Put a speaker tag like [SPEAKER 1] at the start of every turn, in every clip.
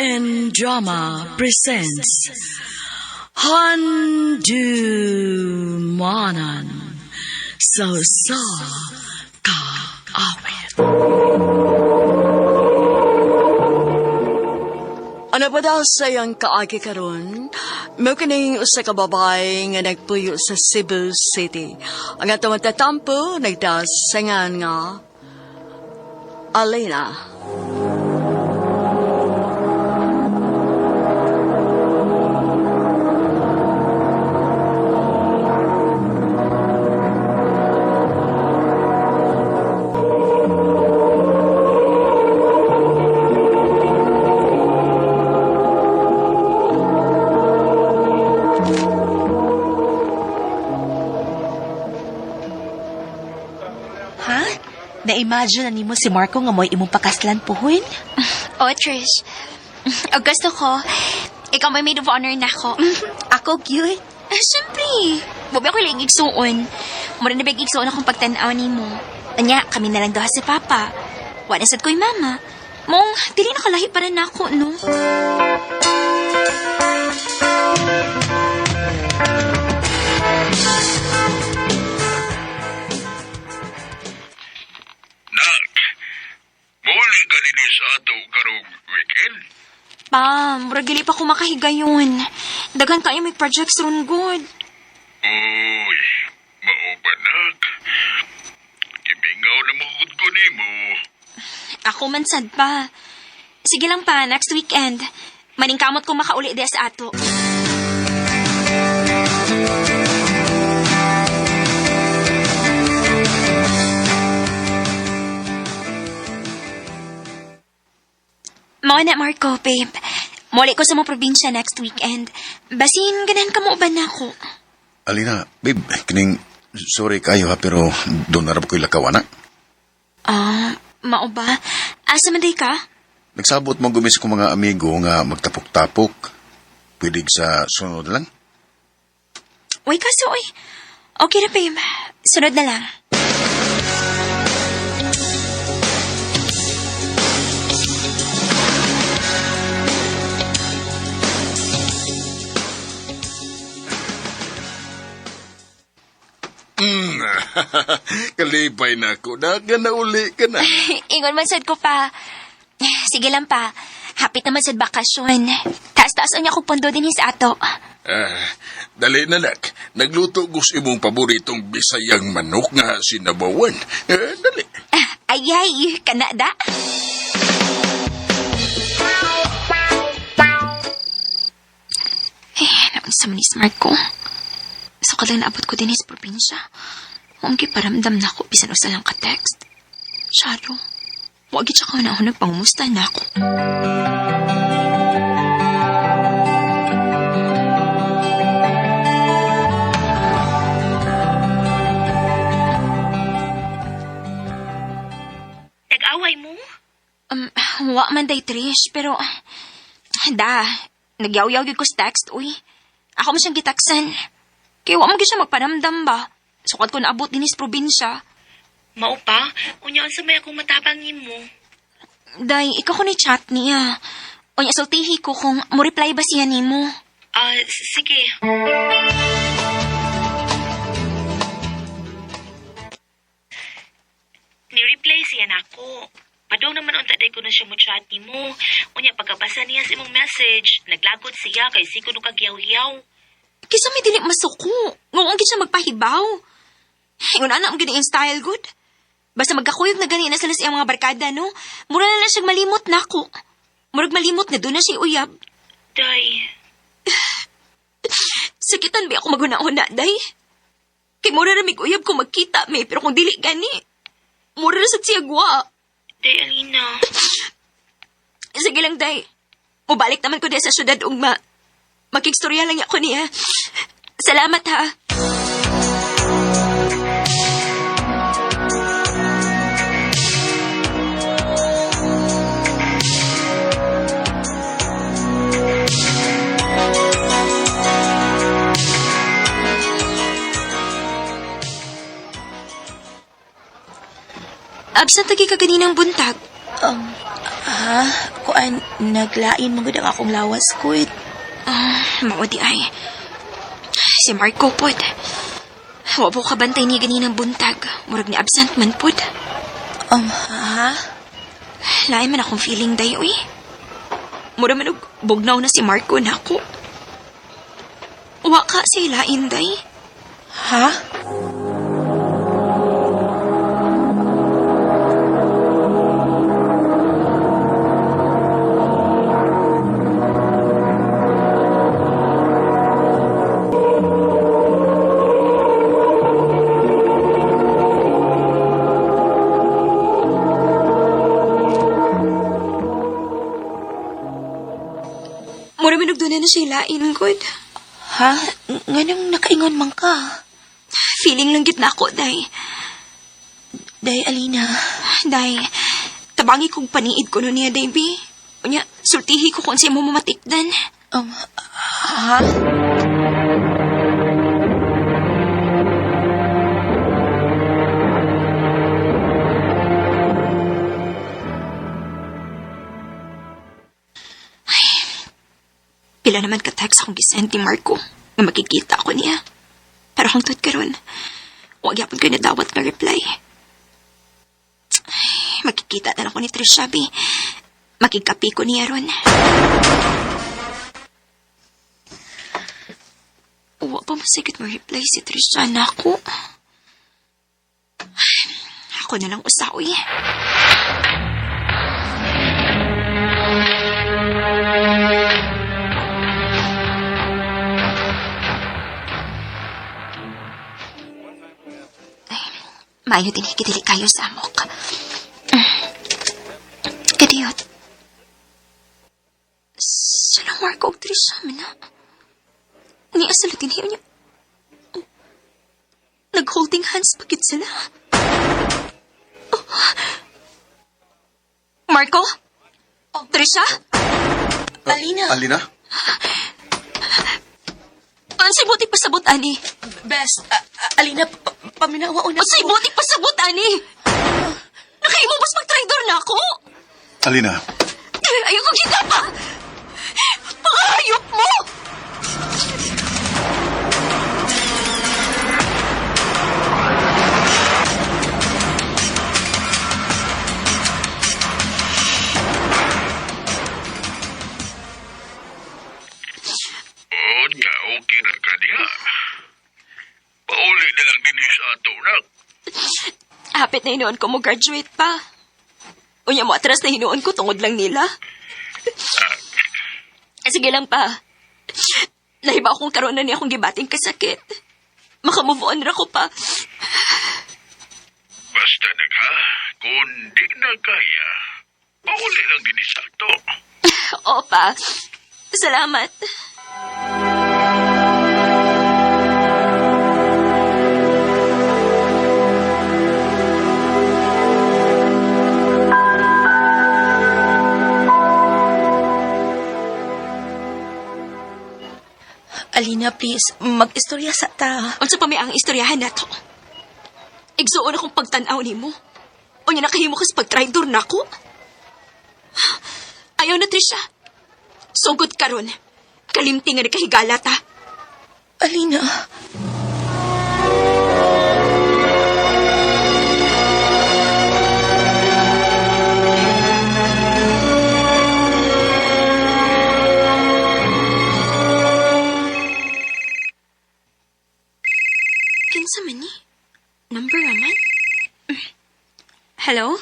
[SPEAKER 1] RMN Drama presents Handumanan sa Usa Ka Awit. Ano ba daw sa iyang kaagi karon? Mao kining usa ka babae nga nagpuyo sa Cebu City. Ang atong tatampo nagdasangan nga Alena.
[SPEAKER 2] Ha? Na-imagine na nimo si Marco nga mo'y imong pakaslan puhon?
[SPEAKER 3] Oh, Trish. Og gusto ko, ikaw may maid of honor na ako.
[SPEAKER 2] Ako, cute.
[SPEAKER 3] Ah, siyempre. Bubi ako lang igsuon. Mura na big igsuon akong pagtanaw ni mo. Anya, kami na lang duha si Papa. Wala sad ko'y mama. Mong, dili nakalahi pa rin ako, no?
[SPEAKER 4] Nak, muli ka din sa ato karong weekend.
[SPEAKER 3] Pa, mura gili pa ko makahigayon. Daghan kayo may projects ron good.
[SPEAKER 4] Uy, mao ba nak? Gimingaw na magugod ko nimo.
[SPEAKER 3] Ako man sad pa. Sige lang pa, next weekend. Maningkamot ko makauli di sa ato. Mao na, Marco, babe. Muli ko sa mga probinsya next weekend. Basin, ganahan ka mo ba na ako?
[SPEAKER 5] Alina, babe, kining sorry kayo ha, pero doon na ra ba ko'y lakaw, anak?
[SPEAKER 3] Ah, mao ba? Asa man day ka?
[SPEAKER 5] Nagsabot mo gumis ko mga amigo nga magtapok-tapok. Pwede sa sunod lang.
[SPEAKER 3] Uy, kaso, uy. Okay na, babe. Sunod na lang.
[SPEAKER 4] Kalipay na ako, nak. Nauli ka na.
[SPEAKER 3] Ingon man sad ko pa. Sige lang pa. Hapit naman sad bakasyon. Taas-taas niya ko pondo din sa ato.
[SPEAKER 4] Ah, dali na, nak. Nagluto ko sa imong paboritong bisayang manok nga sinabawan. Eh, dali.
[SPEAKER 3] Ah, Ayay, kanada. Eh, naunsa man ni smart ko. So kadang naabot ko din sa probinsya. Huwag paramdam na ako bisan usa lang ka text. Charo, wag siya ka na ako nagpangumusta na ako.
[SPEAKER 2] Nag-away mo?
[SPEAKER 3] Wa man day Trish, pero da, nagyaw-yaw gyud ko sa text, uy. Ako man siyang gitaksan. Kaya wa man gyud siya magparamdam ba. Sukad ko naabot din sa probinsya.
[SPEAKER 2] Mao pa, unya unsa may akong matabang nimo.
[SPEAKER 3] Day, ikaw ko ni chat niya. Unya sultihi ko kung mo reply ba siya nimo.
[SPEAKER 2] Ah, sige. Ni-reply siya nako. Padong naman unta day ko na siya mo chat nimo. Unya pagkabasa niya sa imong message, naglagot siya kay siko no kagyaw-yaw.
[SPEAKER 3] Kisa may dili masuko. Nguong gid siya magpahibaw. Ingon ana ang gani ang style good. Basta magkakuyog na gani na sila sa iyang mga barkada, no? Mura na lang siyang malimot nako. Murag malimot na doon na siya uyab.
[SPEAKER 2] Day,
[SPEAKER 3] Sakitan ba ako maghuna-huna, day? Kay mura ra mig uyab kung magkita may, pero kung dili gani, mura ra sa tiyagwa.
[SPEAKER 2] day Alina.
[SPEAKER 3] Sige lang, day. Mubalik naman ko day sa syudad ugma. Makikstorya lang ako niya. Salamat, ha. Absent lagi ka kaninang buntag.
[SPEAKER 2] Ha? Kuan
[SPEAKER 6] Kuan, naglain man gud ang akong lawas gud.
[SPEAKER 3] Mao di ay. Si Marco pod. Wa po kabantay niya ganinang buntag. Murag ni absent man pod.
[SPEAKER 6] Ha?
[SPEAKER 3] Lain man akong feeling day, uy. Mura man og bugnaw na si Marco nako. Wa ka si lain day.
[SPEAKER 6] Ha?
[SPEAKER 3] Mura man og doon na siya lain gud.
[SPEAKER 6] Ha? Nganong nakaingon man ka?
[SPEAKER 3] Feeling lang gid nako day.
[SPEAKER 6] Day, Alina.
[SPEAKER 3] Day, tabangi kong paniid ko no niya, day, bi. Unya, sultihi ko kung siya mo mamatikdan.
[SPEAKER 6] Ha?
[SPEAKER 3] Pila naman ka-text akong gisend ni Marco nga makikita ako niya. Pero hangtod karon, wag yapon ko nadawat nga reply. Ay, makikita na lang ko ni Trisha, bi. Makikapi ko niya ron. Wa pa masigit mo reply si Trisha nako. Ay, ako na lang usawi. Maayo din higidili kayo sa amok. Kadiyot. Sila Marco og Trisha man na. Niya sila dinhiyo niya. Oh. Nag-holding hands pagit sila. Oh. Marco? Oh, Trisha?
[SPEAKER 6] Alina.
[SPEAKER 5] Alina?
[SPEAKER 3] Unsay buti pasabot, ani?
[SPEAKER 6] Best, Alina, paminawa una
[SPEAKER 3] Unsay buti pasabot, ani? Nakahimo bas mag-traidor na ako?
[SPEAKER 5] Alina,
[SPEAKER 3] Ayoko kita pa! Pangahayop mo!
[SPEAKER 4] Unya, okay na ka diha. Pauli na lang din sa ato, nak.
[SPEAKER 3] Hapit na hinuon ko mo graduate pa. Unya mo atras na hinuon ko tungod lang nila. Sige lang pa. Nahiba akong karoon na niya akong gibating kasakit. Makamove on ra ko pa.
[SPEAKER 4] Basta nagha, kung di na kaya, pauli lang din sa ato.
[SPEAKER 3] Opa. Salamat.
[SPEAKER 6] Alina, please, mag-istorya sa ta.
[SPEAKER 3] Unsa pa may ang istoryahan nato? Igsuon akong pagtan-aw nimo. Unya nakahimo ka sa pagtraidor nako. Ayaw na, Trisha. Sugod karon. Kalimti nga nakahigala ta.
[SPEAKER 6] Alina.
[SPEAKER 3] Kinsa man ni? Number raman? Hello?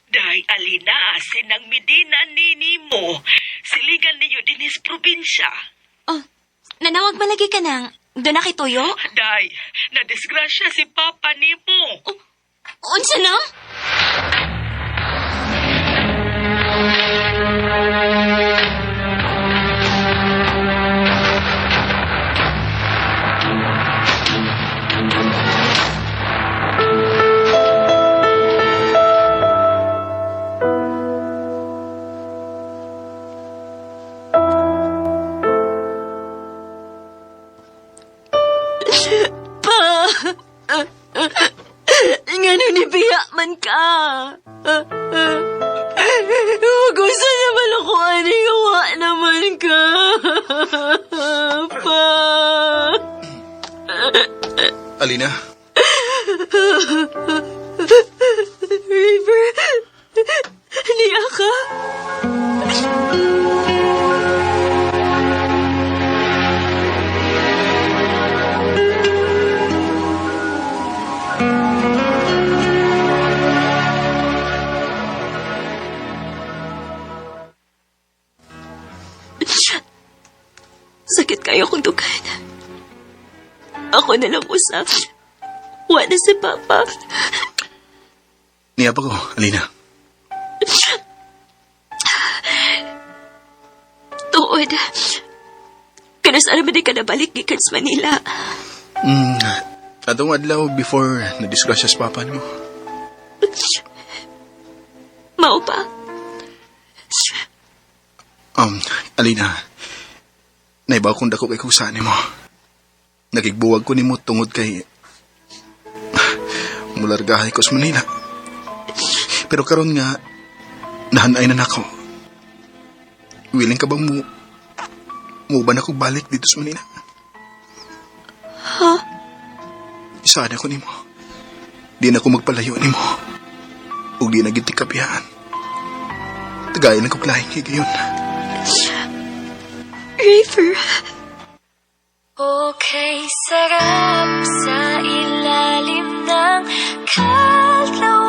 [SPEAKER 2] Day, Alina, sinang Medina nini mo. Siligan ninyo dinis probinsya.
[SPEAKER 3] Oh, nanawag malagi ka nang doon na kay Toyo?
[SPEAKER 2] Day, nadisgrasya si Papa nimo.
[SPEAKER 3] Oh, unsa na? Pa! Ngano ni biya man ka? Gusto naman ako
[SPEAKER 5] Alina?
[SPEAKER 3] River, niya ka. Sakit kayo kung dukan. Ako na lang usap. Wa na si Papa.
[SPEAKER 5] Niya pa ko, Alina.
[SPEAKER 3] Tuod. Kanus-ara man di ka nabalik gikan sa Manila.
[SPEAKER 5] Atong adlaw before na-disgrasya sa papa nimo.
[SPEAKER 3] Mao pa.
[SPEAKER 5] Alina, naibaw kong dako kay kusaan nimo. Nagigbuwag ko nimo tungod kay mulargahay ko sa Manila. Pero karon nga nahanay na nako. Willing ka bang mo muban ako balik dito sa Manila?
[SPEAKER 3] Ha?
[SPEAKER 5] Isaan ako nimo. Di na ako magpalayo nimo. Ug di na gid kapihan. Tagayan ang kuklahin higayon.
[SPEAKER 3] River.
[SPEAKER 7] Okay, sarap sa ilalim ng kalawakan.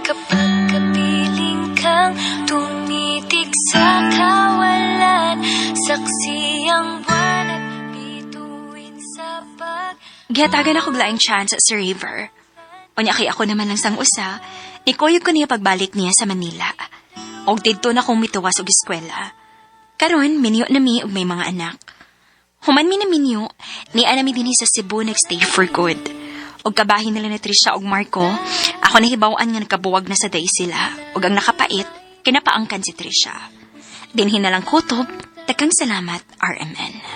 [SPEAKER 7] Kapag kapiling kang tumitig sa kawalan, saksi ang buwan at bituin sa pag...
[SPEAKER 3] Gihatagan ako laing chance sa River. Unya kay ako naman lang sang usa, nikuyog ko niya pagbalik niya sa Manila. Og didto na kong mituwas og eskwela. Karon minyo na mi og may mga anak. Human mi na minyo, niya na mi dinhi sa Cebu nagstay for good. Og kabahin nila ni Trisha og Marco, ako nahibaw-an nga nakabuwag na sa day sila. Og ang nakapait, kinapaangkan si Trisha. Dinhi na lang kutob, takang salamat, RMN.